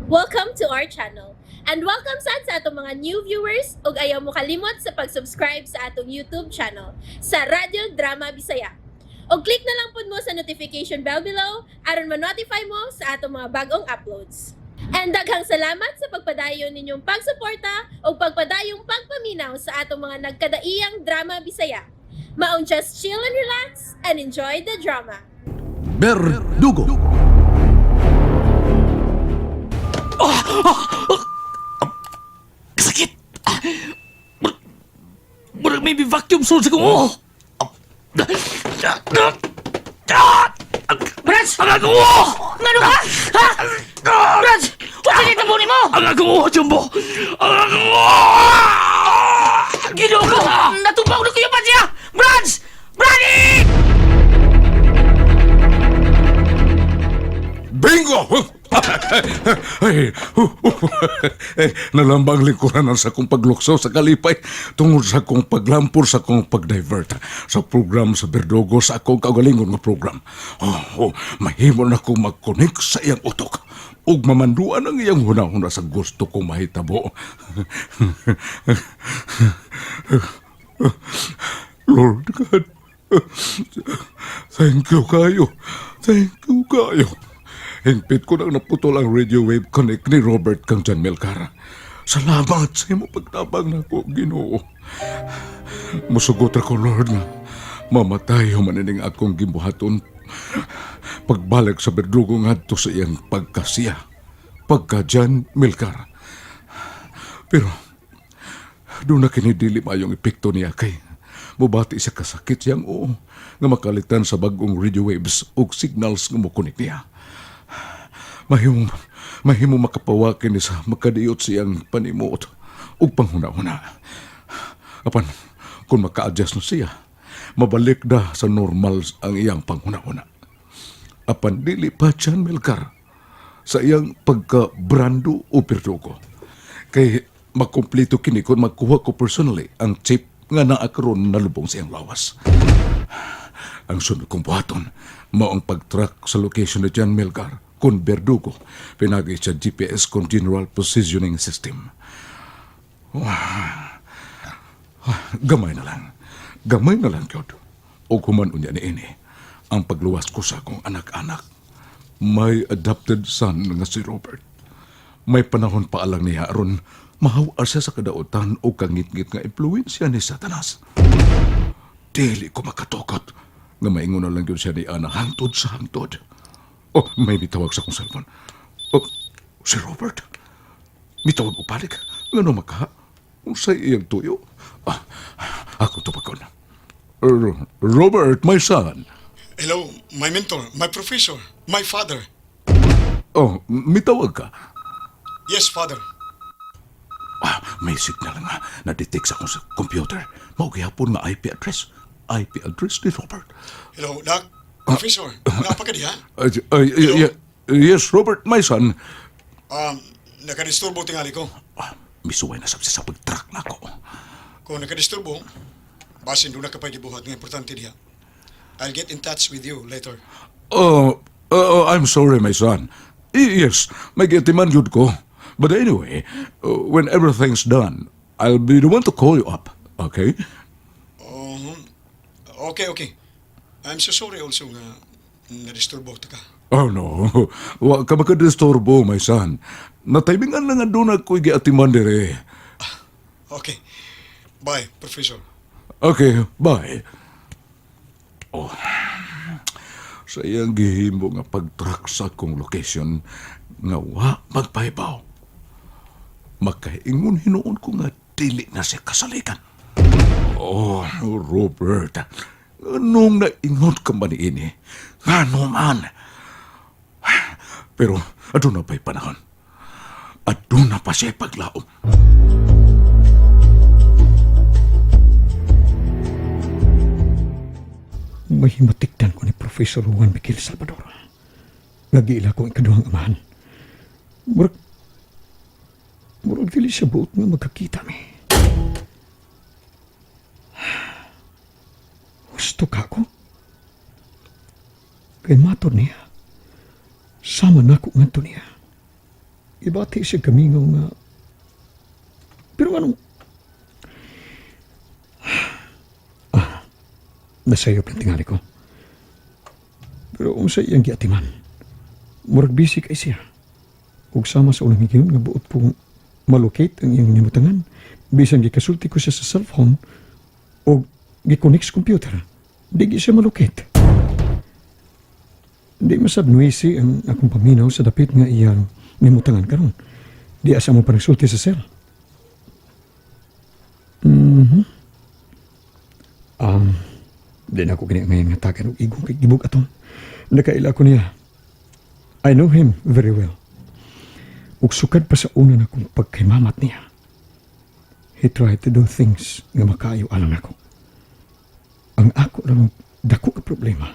Welcome to our channel. And welcome sad sa atong mga new viewers ug ayaw mo kalimot sa pag-subscribe sa atong YouTube channel sa Radyo Drama Bisaya. Og click na lang pud mo sa notification bell below aron ma-notify mo sa atong mga bagong uploads. And daghang salamat sa pagpadayon ninyong pagsuporta ug pagpadayong pagpaminaw sa atong mga nagkadaiyang drama Bisaya. Maong just chill and relax and enjoy the drama. Berdugo. Sakit! Murag may vacuum sulod sa kong. Oh! Brad! Ang akong uho! Ngano ka? Ha? Brad! Unsa kay tabo nimo? Ang akong uho, Jumbo! Ang akong uho! Ginoo ko! Natubaw na kuya pa siya! Brad! Brady! Bingo! Ay, eh, nalambang lingkuran sa akong paglukso sa kalipay tungod sa akong paglampor sa akong pag-divert sa program sa Berdugo sa akong kaugalingon nga program. Oh, mahimo na akong mag-connect sa iyang utok ug mamanduan ang iyang hunahuna sa gusto kong mahitabo. Lord God, thank you kayo. Thank you kayo. Hingpit ko nang naputol ang radio wave connect ni Robert kang John Melcar. Salamat sa imo pagtabang nako, Ginoo. Musugot ako, Lord, nga mamatay human ining akong gibuhaton pagbalik sa Berdugo ngadto sa iyang pagkasiya, pagka John Melcar. Pero doon na kini dili maayong epekto niya kay mubati siya kasakit siyang oo nga makalitan sa bagong radio waves ug signals nga mokonek niya. Mahimo makapawakin ni sa makadiyot siyang panimuot ug panghuna-huna. Apan kung maka-adjust na siya, mabalik na sa normal ang iyang panghuna-huna. Apan dili pa John Melcar sa iyang pagka-brando o Berdugo. Kay makumplito kini kung magkuha ko personally ang chip nga naa karon nalubong sa iyang lawas. Ang sunod kong buhaton, mao ang pag-track sa location ni John Melgar kun Berdugo, pinagi sa GPS kon General Positioning System. Gamay na lang. Gamay na lang, gyud. O human unya ni ini, ang pagluwas ko sa akong anak-anak. My adopted son nga si Robert. May panahon pa alang niya aron mahaw siya sa kadautan o kangitngit nga impluensya ni Satanas. Dili ko makatukot nga maingon na lang yun siya ni Ana hangtod sa hangtod. Oh, may mitawag sa akong cellphone. Oh, si Robert. Mitawag og balik. Ngano maka? Unsay iyang tuyo? Ah, ako tubagon. Robert, my son. Hello, my mentor, my professor, my father. Oh, mitawag ka. Yes, father. Ah, may signal nga na-detect sa akong sa computer. Mao gihapon nga IP address. IP address ni Robert. Hello, Doc. Professor, naa pa ka diha? Yes, Robert, my son. Nakadisturbo tingali ko. Ah, misuway na sab siya sa pag-track nako. Kung nakadisturbo, basin duna ka pa'y gibuhat nga importante diha. I'll get in touch with you later. Oh, I'm sorry, my son. Yes, may giatiman gyud ko. But anyway, when everything's done, I'll be the one to call you up, okay? Okay. I'm so sorry also nga nadisturbo ta ka. Oh no, wa ka makadisturbo, my son. Nataymingan lang nga duna ko'y giatiman dire. Okay. Bye, Professor. Okay, bye. Oh, sa iyang gihimo nga pag-track sa akong location nga wa magpahibaw. Makaingon hinuon ko nga dili na siya kasalikan. Oh, Robert, nganong naingon ka man ini? Ngano man? Pero aduna pa'y panahon. Aduna pa siya paglaom. May himatikdan ko ni Professor Juan Miguel Salvador. Nga giila ko ang ikaduhang amahan. Murag dili siya buot nga magkakita mi. Gusto ka ko? Kay matod niya. Sama na ko ngadto niya. Ibati siya kamingaw nga. Pero anong? Ah, nasayop ng tingali ko. Pero unsa iyang giatiman? Murag busy kay siya. Ug sama sa unang higayon nga buot kong malocate ang iyang nimutangan. Bisan gikasulti ko siya sa cellphone o giconnect sa computer. Di gi siya malocate. Di masab noisy ang akong paminaw sa dapit nga iyang nimutangan karon. Di asa mo pa nagsulti sa cell. Di na ako kini ngayon nga tagan og igong kay gibug aton. Nakaila ko niya. I know him very well. Ug sukad pa sa una na kong pagkaimamat niya. He tried to do things nga makaayo alang nako. Ang ako lang dako ka problema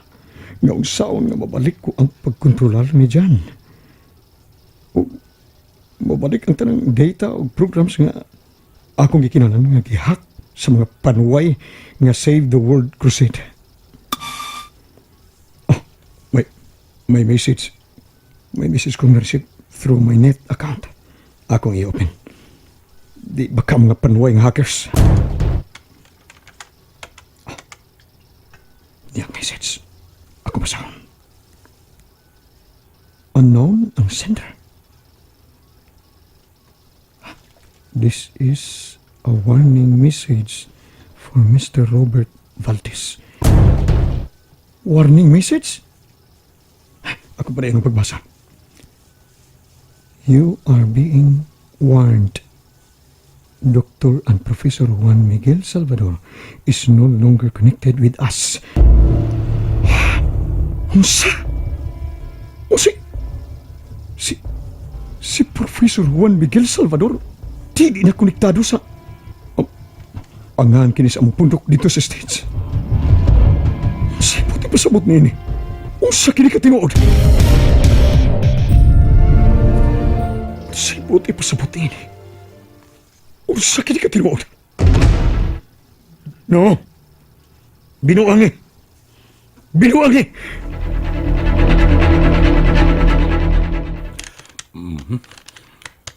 nga unsaon nga mabalik ko ang pagkontrolar ni Jan. Ug mabalik ang tanang data ug programs nga akong gikinahanglan nga gihack sa mga panuway nga Save the World Crusade. Oh, may message. May message kong na-receive through my net account. Akong i-open. Di baka mga panuway nga hackers. Ah, diyang message. Ako basahon. Unknown ang sender. This is a warning message for Mr. Robert Valdez. Warning message? Ako pa rin ang pagbasa. You are being warned. Dr. and Professor Juan Miguel Salvador is no longer connected with us. Unsa? Unsa? Si Professor Juan Miguel Salvador di na konektado sa. Oh, angahan kini sa among pundok dito sa States. Sa buot pasabot niini. Unsa kini katinuod? Sa buot pasabot niini. Unsa kini katinuod? No. Binuang eh. Binuang eh.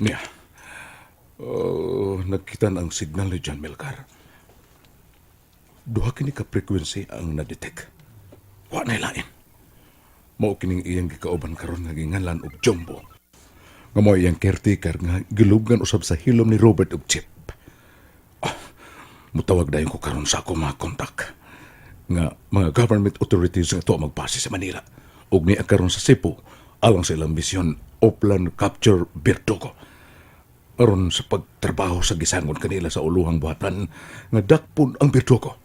Niya. Oh, nagkita na ang signal ni John Melcar. Duha kini ka frequency ang na-detect. Wa na lain. Mao kining iyang gikauban karon nga ginganlan og Jumbo. Nga mao iyang caretaker nga gilubgan usab sa hilom ni Robert og Chip. Ah, mutawag dayon ko karon sa ako mga kontak nga mga government authorities nga tuwa magbase sa Manila ug niya karon sa Cebu alang sa ilang misyon Oplan Capture Berdugo aron sa pagtrabaho sa gisangon kanila sa uluhang buhatan nga dakpon ang Berdugo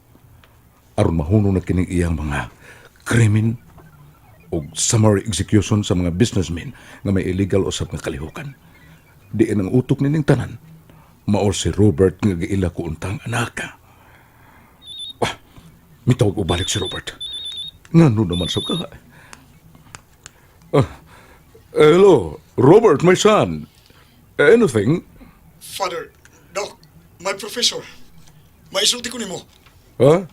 aron mahuno na kining iyang mga krimen ug summary execution sa mga businessmen nga may illegal usab nga kalihukan. Diin ang utok nining tanan mao si Robert nga giila ko untang anaka. Ah, mitawag og balik si Robert. Ngano naman sa ka? Ah, hello, Robert, my son. Anything? Father, Doc, my professor. Maisulti ko nimo. Ha?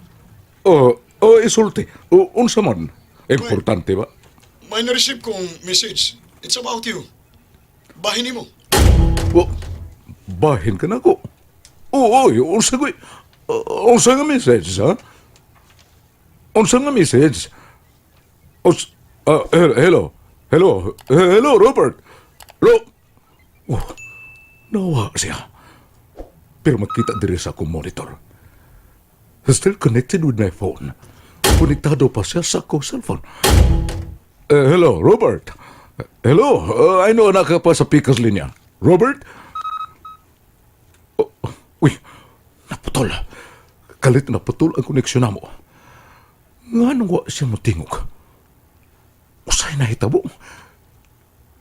Oh, isulti. O, unsa man? Importante ba? May na-receive kong message. It's about you. Bahin nimo. O, bahin ka na ko. Oo, oy, unsa ko? Unsa nga message, ha? Unsa nga message? Os, hello. Hello. Hello, Robert. Oh, nawa siya. Pero makita diri sa akong monitor. He's still connected with my phone. Konektado pa siya sa akong cellphone. Hello, Robert. Hello. I know naka pa sa pikas linya. Robert? Oh, uy, naputol. Kalit naputol ang koneksyon namo. Nganong wa siya motingog? Usay nahitabo.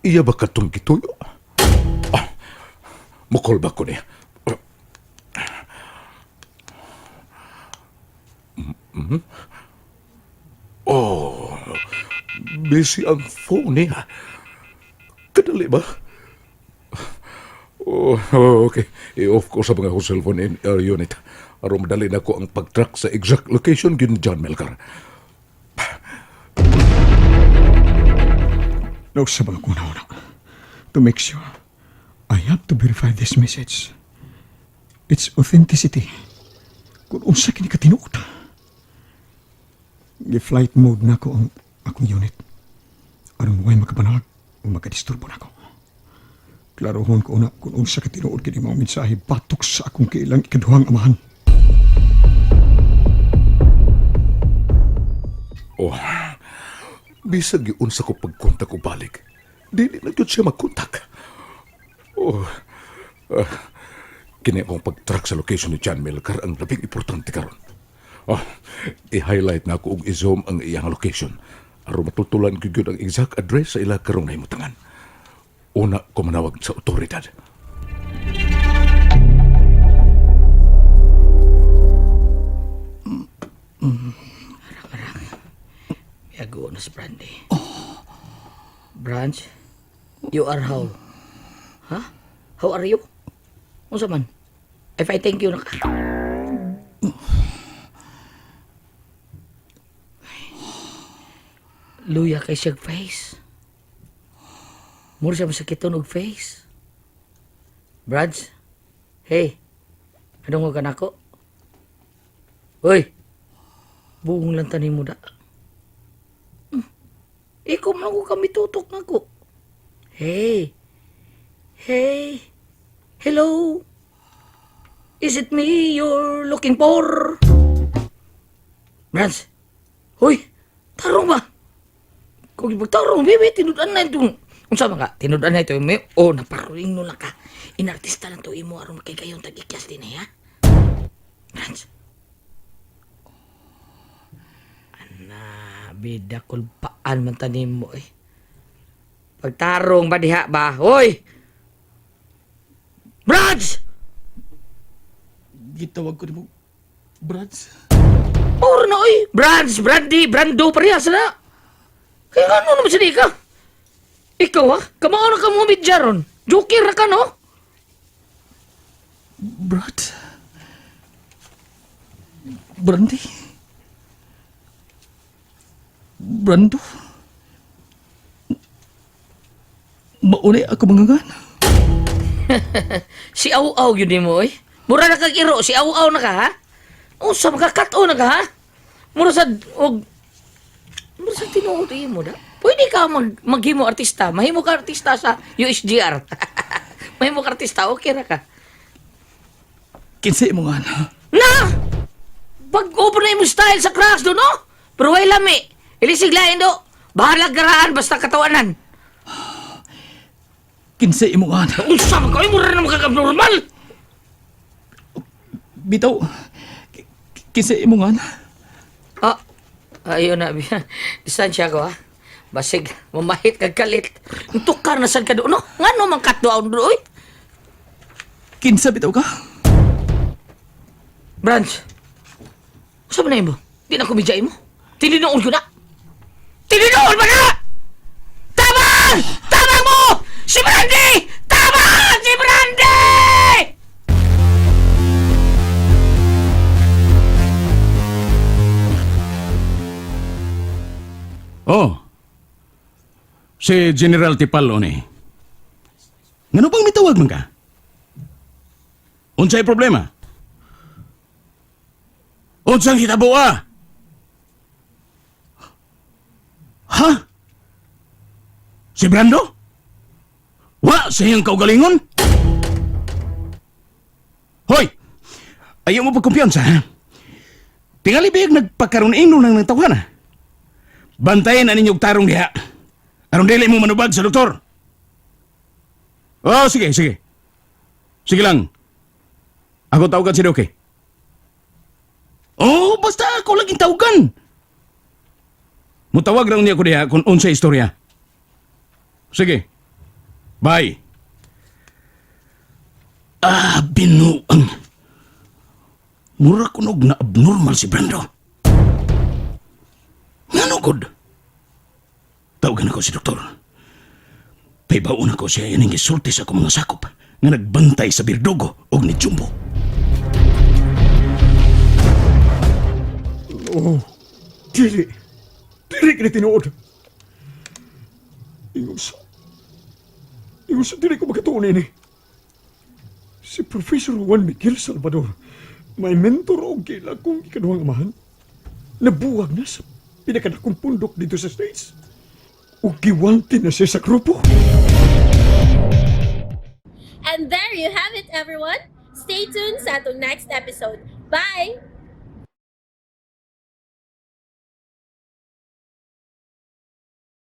Iya ba katong gituyo? Ah, mo-call back ko niya. Oh, busy ang phone niya. Kadali ba? Oh, okay. I-off ko sa mga akong cellphone unit. Aron madali na ko ang pag-track sa exact location gyud ni John Melcar. Nausab ang akong una to make sure have to verify this message. Its authenticity. Kung unsa kini katinuod. Gi-flight mode na ko ang akong unit. Aron way makapanag o makadisturbo nako. Klarohon ko na kung unsa katinuod kini mga mensahe batok sa akong kailang ikaduhang amahan. Oh, bisag giunsa ko pagkontak ko balik. Dili na gyud siya magkontak. Oh, kini akong pag-track sa location ni John Milcar ang labing importante karon. Oh, i-highlight na ako og i-zoom ang iyang location aron matutulan ko gyud ang exact address sa ila karong nahimutangan. Una ko manawag sa otoridad. Yago na si Brandy. Branch, you are how? Ha? How are you? Unsa man? If I thank you na ka. Luya kay siyag face. Mura siya masakiton og face. Branch, hey, anong ka nako? Hoy, buong lang tanim mo da. Ikaw man ako kami tutok na ko. Hey. Hey. Hello. Is it me you're looking for? Brans. Hoy. Tarong ba? Kung ipagtarong, baby, tinudan na ito. Unsa man ka? Tinudan na ito. May, oh, naparuing no na ka. Inartista lang to imo aron kay kayong tag-ikyas din eh, ha? Brans. Ana, bida kulpaan man tanim mo eh. Pagtarong ba diha ba? Hoy! Brans! Gitawag ko nimo, Brads. Oro na oy! Brans, Brandy, Brando, parehas na! Kaya ano naman sila ka? Ikaw ha? Kamao na ka mo ron. Joker na ka no? Brad. Brandy. Brando. Maunay ako mangangan. Si Aw-Aw yun mo oy. Mura na kag iro, si Aw-Aw na ka ha? Usa makakato na ka ha? Mura sa og mura sa tinuod imo da. Pwede ka maghimo artista, mahimo ka artista sa USGR. Mahimo ka artista, okay ra ka. Kinsa imong ana? Na! Pag-open na imo style sa cracks do no? Pero way lami. Ilisig lain do. Bahalag garaan basta katawanan. Kinsa imong ana? Unsa man kayo mura na makakabnormal. Bitaw. Kinsa imong ana? Ah, ayun na. Distansya ko ha. Basig, mamahit kag kalit. Tukar na sad ka do no? Ngano man katdo do oy? Kinsa bitaw ka? Branch. Unsa man na imo? Di na ko bidya imo. Tininuol ko na. Tininuol ba na? Tabang! Tabang mo! Si Brandy! Tabang! Si Brandy! Oh. Si General Tipalo ni. Ngano bang mitawag man ka? Unsay problema? Unsang hitabo ah? Ha? Si Brando? Wa sa iyang kaugalingon? Hoy! Ayaw mo pagkumpiyansa, ha? Tingali biyag nagpakaroon-ino ng nagtawahan, ha? Bantayan na ninyo og tarong diha. Aron dili mo manubag sa doktor. Oh, sige, sige. Sige lang. Ako tawagan si Doke. Oh, basta ako laging tawagan. Mutawag raw niya ko diha kung unsa istorya. Sige. Bye. Ah, binuang. Mura kunog na abnormal si Brando. Ngano gud? Tawagan ako si doktor. Paybaon ako siya ining gisulti sa akong mga sakop nga nagbantay sa Birdogo og ni Jumbo. Oh, dili. Dili kini tinuod. Ingon sa... Ingon sa dili ko makatuon ini. Si Professor Juan Miguel Salvador, may mentor og kaila kong ikaduhang amahan. Nabuwag na sa pinakadakong pundok dito sa States. Ug giwanti na siya sa grupo. And there you have it, everyone. Stay tuned sa atong next episode. Bye!